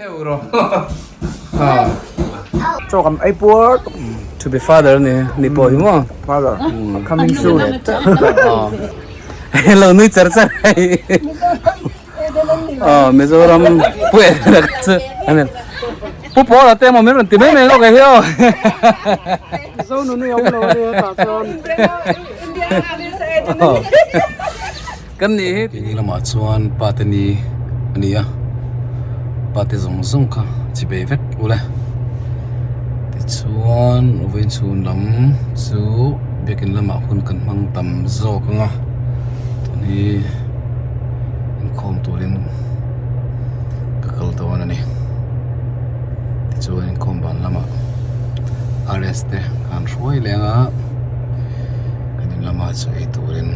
Heu ro. Chaw kan ei puar tuk. To be father ni ni pawh hi maw? Father coming soon. Lo nui char char hei. Aw Mizoram pu Edena kha chu ani pu Paula te emaw min rawn ti mai mai lawk e hi aw. Mizo nunui a awm lo a nia tah chuan. Kan nih hi. Keini lamah chuan pa te ni a ni a, pa te zawng zawng kha chi bei vek ule. Tichuan vawiin chhun lam chu biakin lamah hun kan hmang tam zawk ang a, tun hi inkhawm turin ka kal dawn a ni. Tichuan inkhawm ban lamah RS te kan hruai leng a. Kan in lamah chaw ei turin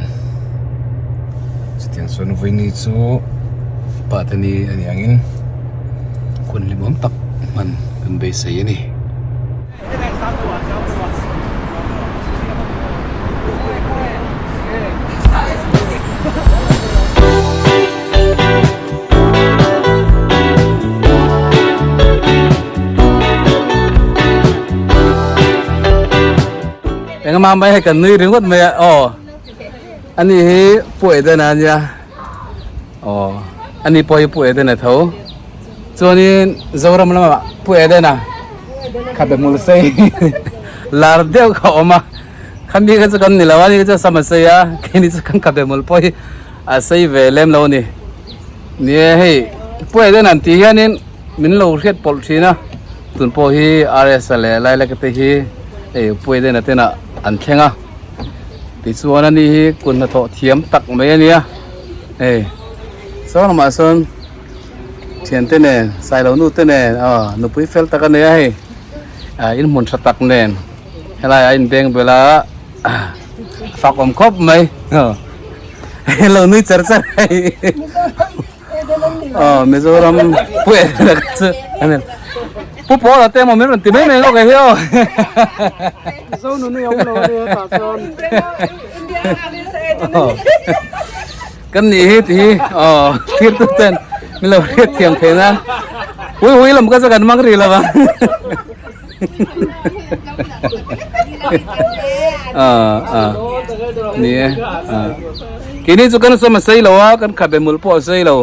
chutiang chuan vawiini chu pa te ni a nih angin hun hlimawm tak hman kan beisei a ni. Engmah mai hei kan nui ringawt mai a aw ani hi Pu Edena ania aw ani pawh hi Pu Edena tho chuanin Zoram lamah Pu Edena khabe hmul sei lar deuh kha a awm a khami kha chu kan ni lo a ani kha chu sam a sei a keini chu kan khabe hmul pawh hi a sei ve lem lo a ni ni e hei Pu Edena an tih hianin min lo hriat pawlh thin a tun pawh hi RS a leh Lailaka te hi hei Pu Edena ten ah an thleng a tichuan ani hi kut hnathawh thiam tak mai a nia hei saw lamah sawn thiante nen sailo nu te nen aw nupui fel tak a nei a hei ah in hmun tha tak nen helai ah a inbeng bel a fak awm khawp mai aw lo nui char char hei. Aw Mizoram Pu Edena kha chu ani Pu Paula te emaw min rawn ti mai mai lawk e hi aw. Mizo nunui a awm lo a nia tah chuan. Kan nih hi ti hi aw thlir tu ten min lo hriat thiam thei nan hui hui lam kha chu kan mang rih lo vang. Ni e keini chu kan sawm a sei lo a kan khabe mul pawh a sei lo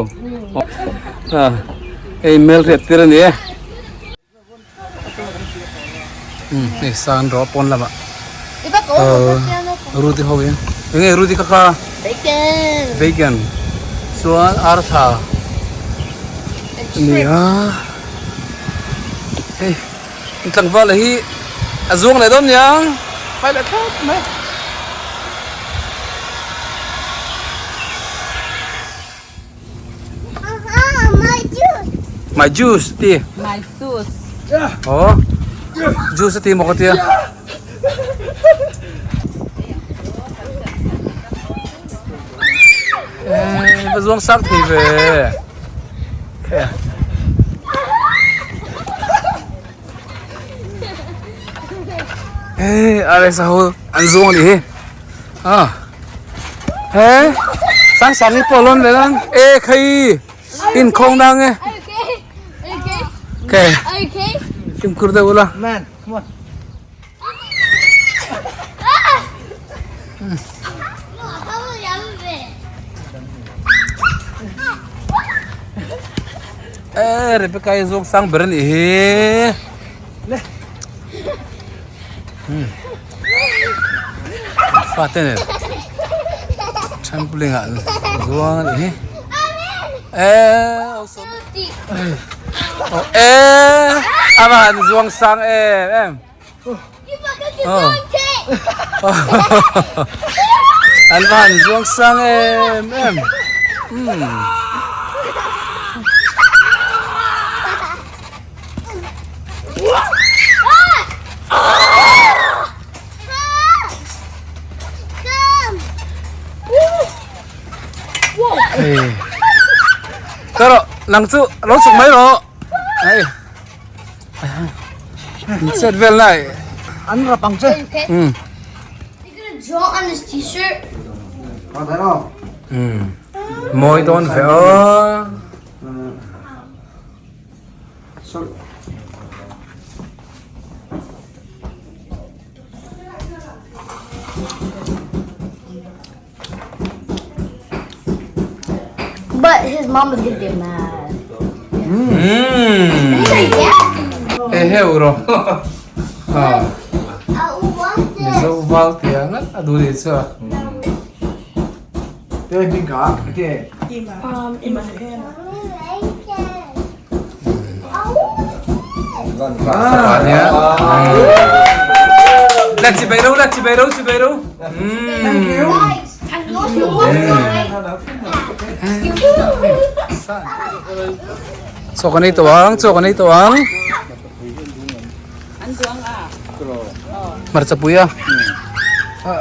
hei hmel hriat tir a ni e hei san rawh pawn lamah ruti ho hi enge ruti kha kha bacon chuan artha nia. Hei tlangval hi a zuang leh dawn nia phai leh thlap mai. My juice ti. My juice. Oh. Juice ti mo ka tia. Eh, va zuang sak thei ve. Ê, a đây sao ăn ruông đi à thế sáng sáng đi bỏ luôn về lang ê khi in không đang nghe ok kim kur đâu la Man, come on. Ê Rebecca hi zawng sang ber a nih hi fate nen trampoline ah zuang a nih hi ê ê a va han zuang sang em em. An va han zuang sang em em. Karo nang chu lo chuk mai rawh. Hei. Set vel nai. An rap ang che. You gonna draw on this t-shirt? Có thấy không? Mawi dawn ve aw. But his mom is gonna get mad. Mm. Eheu ro. Mizo val tia ngat a duh nih chu. Te hming kha te. La chi bai ro la chi bai ro chi bai ro. Thank you. Chaw kan ei tawh ang chaw kan ei tawh ang. Hmarcha pui a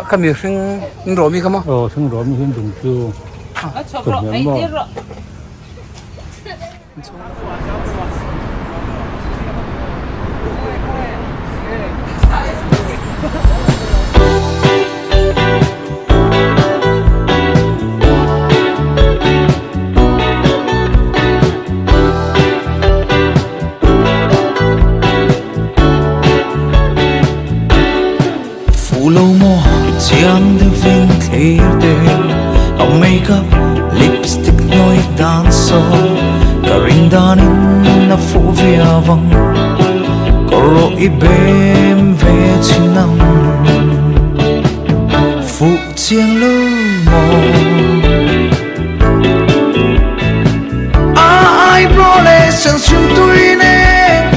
ka mi hring in rawh mi kha maw? Aw hring rawh mi hi dum chu ka hniam maw? Fu lo maw chiang deuhin thlir te A makeup lipstick hnawih dan sawn Ka ring danin a fuh viau ang Kawr rawh i bem ve chin ang Fuh chiang lo maw A eyebrow leh sensium tui nen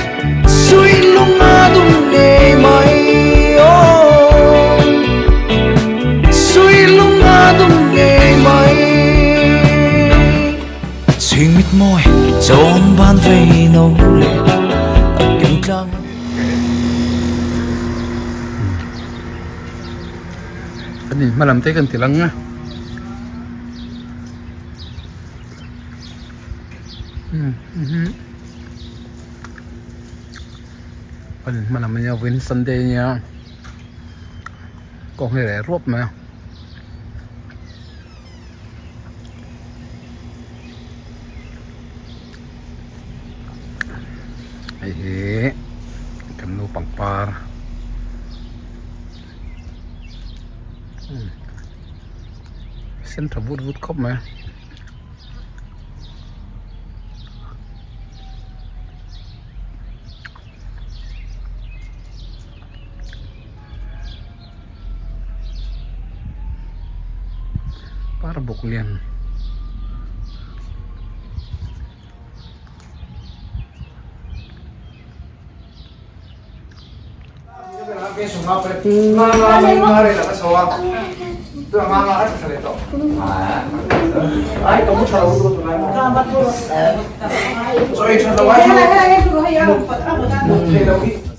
Sui lung a dum ngei mai aw Sui lung a dum ngei mai Chhing mit mawi chawn ban vei no leh a kim tlang Ani hmalam te kan ti lang a. Kan hmalam ania vawiin Sunday ania kawng hi reh ruap mai a. Hei hi kan nu pangpar sen tha vut vut khawp mai a. Par bawk lian.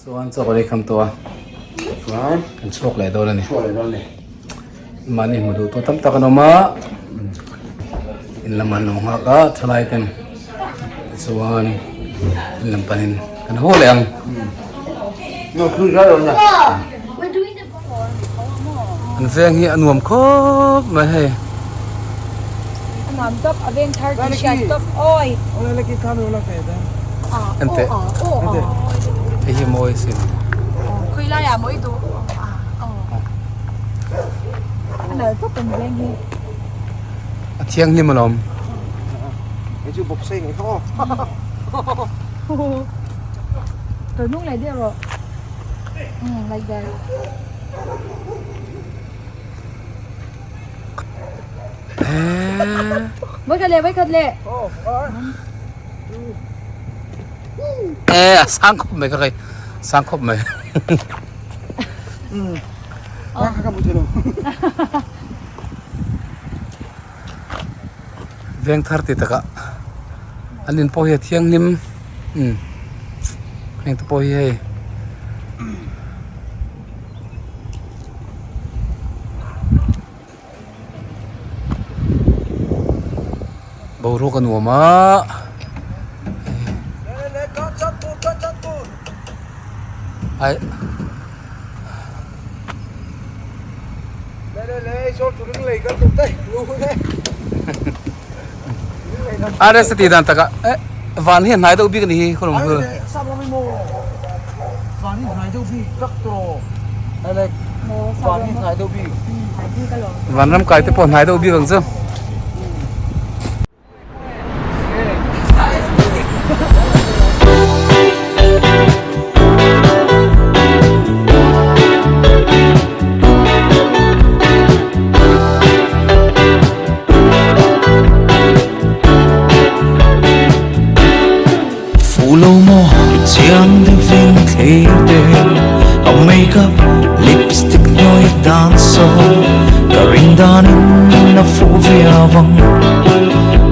Chuan chaw kan ei kham tawh a kan chhuak leh dawn a ni mahni hmu duh tawh tam tak an awm a in lam an lo nghak a thalai ten tichuan in lam panin kan haw leh ang. An veng hi a nuam khawp mai hei. A nuam tawp a veng thar tih hriat tawp awi. En teh. Hei hi mawi sin. Khawi lai ah mawi duh. A nal tawp an veng hi. A thianghlim alawm. Hei chu bawk sei ngei kha aw. Tawh hnung leh deuh rawh. Mm, like that. Voi khat le, voi khat le. Eh, a sang khawp mai ka kai. Sang khawp mai. Veng thar ti takah an in pawh hi a thianghlim umm heng te pawh hi hei boruak a nuam a ai. A recipe dan taka eh van hi a hnai deuh bik a ni hi khawlawm hul. Sap ram hi maw van hi hnai deuh bik tak tawh like van hi hnai deuh bik. Vanram kai te pawh hnai deuh bik ang chu. Fuh lo maw chiang deuhin thlir te A makeup lipstick hnuai dan saw Ka ring danin a fuh viau ang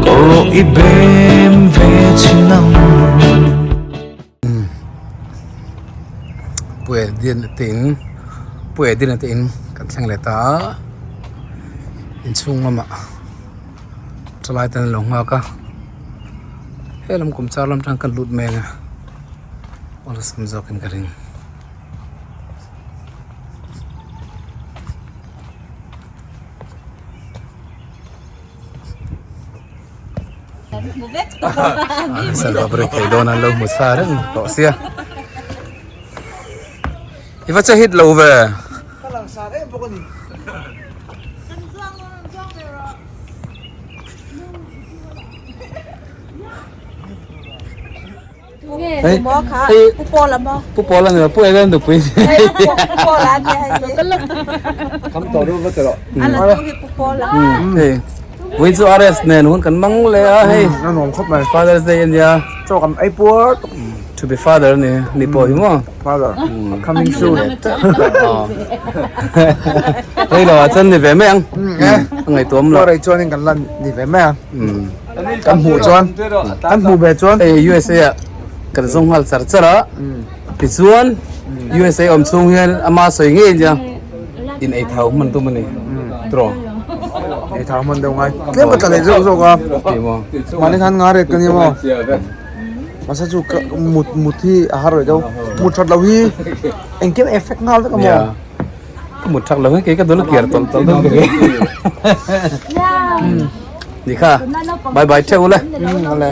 Ka rawh i bem ve chin ang. Puia din te in Puia din te in kan thleng leh ta a inchhung lamah thalai ten an lo nghak a helam kum char lam tang kan lut mai anga awlsam zawk in ka ring. Salvador thei dawn an lo hmu sa reng tawh sia i va che hit lo ve Ka lang sar em bawk a ni. Hei Pu Paul a maw? Pu Paul a ni lo, Pu Eden nupui. Pu Paul a ni hei. Kham tawh ru va ti rawh. A la tu hi Pu Paul a. Hei vui chu RS nen hun kan mang leh a hei. A nuam khawp mai. Father's Day a nia. Chaw kan ei puar tawp. To be father a ni, ni pawh hi maw? Father, coming soon. Hei lo ah chuan ni ve mai ang. A ngaihtuam lo. Puar ei chuanin kan la ni ve mai ang. Kan hmuh chuan, kan hmuh ve chuan. Hei USA ah kan zawng nghal char char a, tichuan USA awm chhung hian ama sawi ngei nia in ei thau hman tum a ni tiraw. Ei thau hman deuh ngai. Tlem ka tla leh zawk zawk a. Mahni khan nga ret ka ni maw. Masa chu ka mut mut hi a har rih deuh. Mut that loh hi engkim effect nghal vek a maw. Ka mut thak lo hi kei ka dul kiar tawlh tawlh dawn ka ring. Ni kha bye bye theuh ule. Awle.